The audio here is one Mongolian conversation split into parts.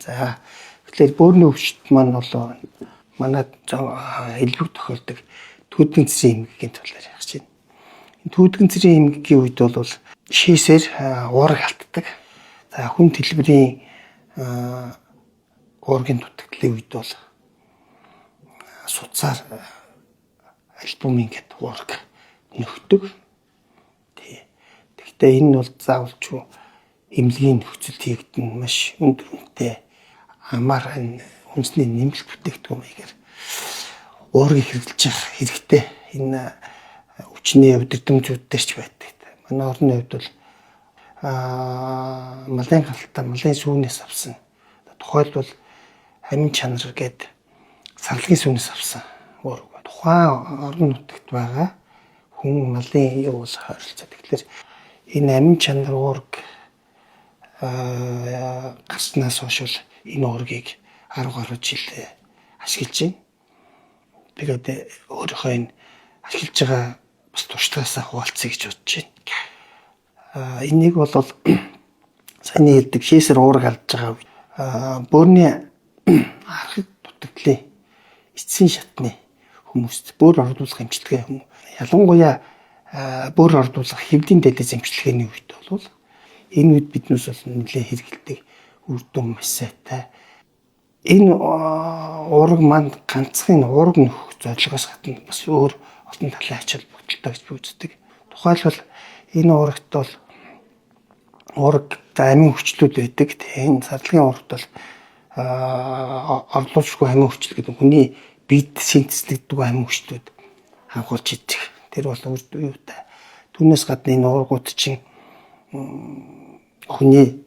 За, тэгэхээр бөөрийн өвчт маань бол манай элбэг тохиолдог түүдгэн цэсийн эмгэгийн талаар ярих гэж байна. Энэ түүдгэн цэсийн эмгэгийн үед бол шээсээр уураг алтдаг. За, хүн дэлбэрийн уургийн дутагдлын үед бол суцаар альбумын гээд уураг нөхдөг. Тий. Гэхдээ энэ бол заавалчгүй эмнэлгийн нөхцөлд хийгдэн маш өндөр үнэтэй амар энэ үндэсний нэмэлт бүтээгдэхүүн маягаар уургийг хэрэглэж явах хэрэгтэй. Энэ өвчний удирдамжууд дээр ч байдаг. Манай орны хувьд бол малын галтаа, малын сүүнээс авсан. Тухайлбал амин чанар гээд сарлагын сүүнээс авсан уураг. Тухайн орон нутагт байгаа хүн малын юу бол ойролцоо. Тэгэхээр энэ амин чанар уураг гарснаас хойш бол энэ уургийг 10 гаруй жил ашиглаж байна. Тэгээд өөрийнхөө энэ ашиглаж байгаа бас туршлагаасаа хуваалцъя гэж бодож байна. Энийг бол саяны хэлдэг шээсэр уураг алдж байгаа үед бөөрийн архаг дутагдлын эцсийн шатны хүмүүст бөөр ордуулах эмчилгээ юм. Ялангуяа бөөр ордуулах хэвлийн дэлээс эмчилгээний үед бол энэ үед биднээс бол нэлээд хэрэгэлдэг, үр дүн маш сайтай. Энэ уураг маань ганцхан уураг нөхөх зорилгоос гадна бас өөр олон талын ач холбогдолтой гэж би үздэг. Тухайлбал энэ уурагт бол уураг амин хүчлүүд байдаг. Энэ сарлагын уурагт бол орлуулшгүй амин хүчил гэдэг хүний биед синтезлэгддэг амин хүчлүүд хавхуулж идэх. Тэр бол үр юутай. Түүнээс гадна энэ уургууд чинь хүний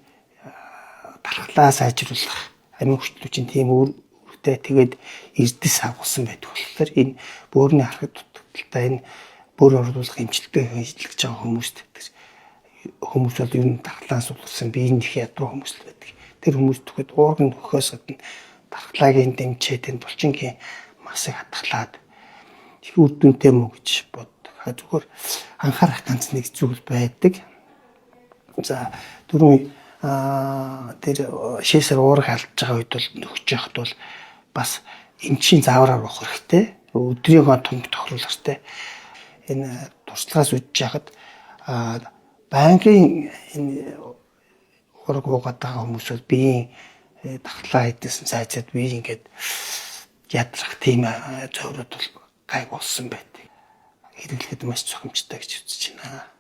дархлаа сайжруулах амин хүчлүүд чинь тийм үүрэгтэй, тэгээд эрдэс агуулсан байдаг болохоор энэ бөөрийн харахад дутагдaltaй энэ бөөр оруулах эмчилгээ хийлгэж байгаа хүмүүст хүмүүс бол ер нь дархлаа суулгасан биеийн их ядруу хүмүүс л байдаг. Тэр хүмүүс төхөд уург нь нөхөхөөс гадна дархлаагийн дэмжээд энэ булчингийн масыг хатглаад их үр дүнтэй мө гэж боддог. Зүгээр анхаарах ганц нэг зүйл байдаг. За, түрүүн тэр шээсэр уураг алдж байгаа үед бол нөхөж явахд бол бас эмчийн заавраар явах хэрэгтэй. Өдрийнхөө тунг тохируулах хэрэгтэй. Энэ туршлагаас үдж яхад байнгын энэ уураг уугаад байгаа хүмүүс бол биеийн дархлаа хэдсэн сайжраад бие ингээд ядрах тийм зоврууд бол гайг болсон байдаг. Хэрэглэхэд маш зохимжтой гэж үзэж байна.